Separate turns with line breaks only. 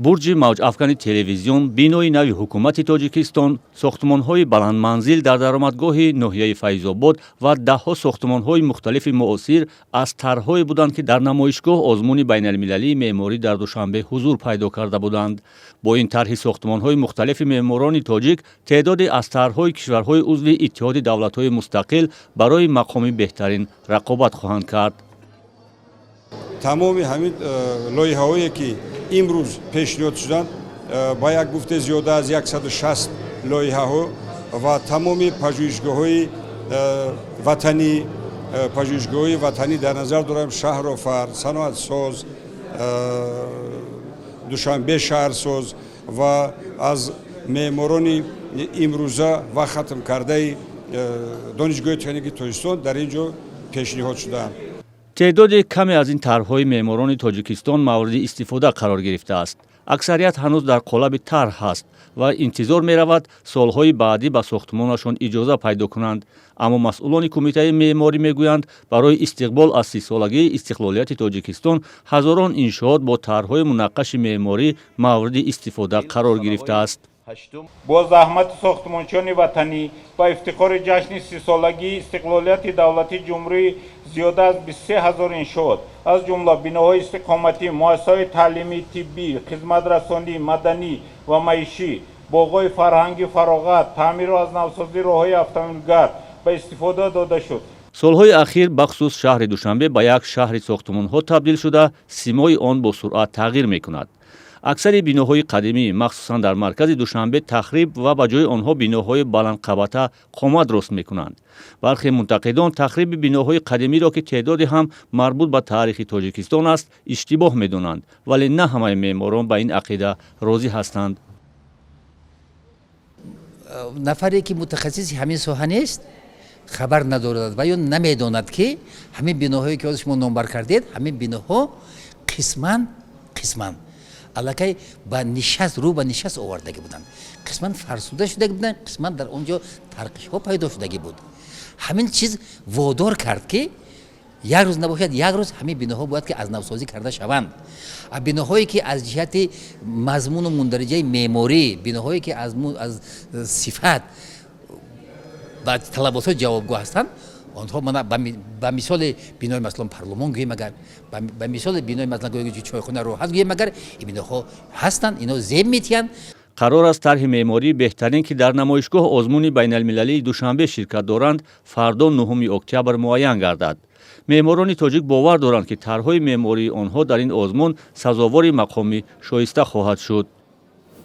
Бурҷи мавҷафкани телевизион, бинои нави ҳукумати Тоҷикистон, сохтмонҳои баландманзил дар даромадгоҳи ноҳияи Файзобод ва даҳҳо сохтмонҳои мухталифи муосир аз тарҳҳое буданд, ки дар намоишгоҳ озмуни байналмилалии меъморӣ дар Душанбе ҳузур пайдо карда буданд. Бо ин тарҳи сохтмонҳои мухталифи меъморони тоҷик теъдоде аз тарҳҳои кишварҳои узви Иттиҳоди давлатҳои мустақил барои мақоми беҳтарин рақобат хоҳанд кард.
Тамоми ҳамин лоиҳаҳое, ки имрӯз пешниҳод шуданд, ба як гуфте зиёда аз 160 лоиҳаҳо ва тамоми пажӯҳишгоҳҳои ватанӣ, дар назар дорам Шаҳрофар, Саноатсоз, Душанбе шаҳрсоз ва аз меъморони имрӯза ва хатмкардаи Донишгоҳи техникии Тоҷикистон дар ин ҷо пешниҳод шудаанд.
Теъдоди каме аз ин тарҳҳои меъморони Тоҷикистон мавриди истифода қарор гирифтааст. Аксарият ҳанӯз дар қолаби тарҳ ҳаст ва интизор меравад, солҳои баъдӣ ба сохтмонашон иҷоза пайдо кунанд. Аммо масъулони кумитаи меъморӣ мегӯянд, барои истиқбол аз 30-солагии истиқлолияти Тоҷикистон ҳазорон иншоот бо тарҳҳои мунаққаши меъморӣ мавриди истифода қарор гирифтааст.
Бо заҳмати сохтмончиёни ватанӣ ба ифтихори ҷашни 30-солагии истиқлолияти давлатии ҷумҳурӣ зиёда аз 23 000 иншоот, аз ҷумла биноҳои истиқоматӣ, муассисаҳои таълимӣ, тиббӣ, хизматрасонӣ, маданӣ ва маишӣ, боғҳои фарҳангӣ, фароғат, таъмиру аз навсозии роҳҳои автомобилгард ба истифода дода шуд.
Солҳои ахир бахусус шаҳри Душанбе ба як шаҳри сохтмонҳо табдил шуда, симои он бо суръат тағйир мекунад. Аксари биноҳои қадимӣ, махсусан дар маркази Душанбе, тахриб ва ба ҷои онҳо биноҳои баландқабата қомат рост мекунанд. Бархе мунтақидон тахриби биноҳои қадимиро, ки теъдоде ҳам марбут ба таърихи Тоҷикистон аст, иштибоҳ медонанд, вале на ҳамаи меъморон ба ин ақида розӣ ҳастанд.
Нафаре ки мутахассиси ҳамин соҳа нест, хабар надорад ва ё намедонад, ки ҳамин биноҳое ки ҳозир шумо номбар кардед, ҳамин биноҳо қисман аллакай ба нишаст, рӯ ба нишаст овардагӣ буданд, қисман фарсуда шудагӣ буданд, қисман дар он ҷо тарқишҳо пайдо шудагӣ буд. Ҳамин чиз водор кард, ки як рӯз набошад, як рӯз ҳамин биноҳо бояд ки аз навсозӣ карда шаванд. Биноҳое ки аз ҷиҳати мазмуну мундариҷаи меъморӣ, биноҳое ки аз сифат ба талаботҳо ҷавобгӯ ҳастанд, онҳо мана ба мисоли бинои, масалан, парлумон гӯем агар, ба мисоли бинои, масалан, гӯем, чойхона Роҳат гӯем агар, ин биноҳо ҳастанд, ино зеб метиҳанд.
Қарор аст, тарҳи меъмории беҳтарин, ки дар намоишгоҳ озмуни байналмилалии Душанбе ширкат доранд, фардо, 9 октябр, муайян гардад. Меъморони тоҷик бовар доранд, ки тарҳҳои меъмории онҳо дар ин озмун сазовори мақоми шоиста хоҳад шуд.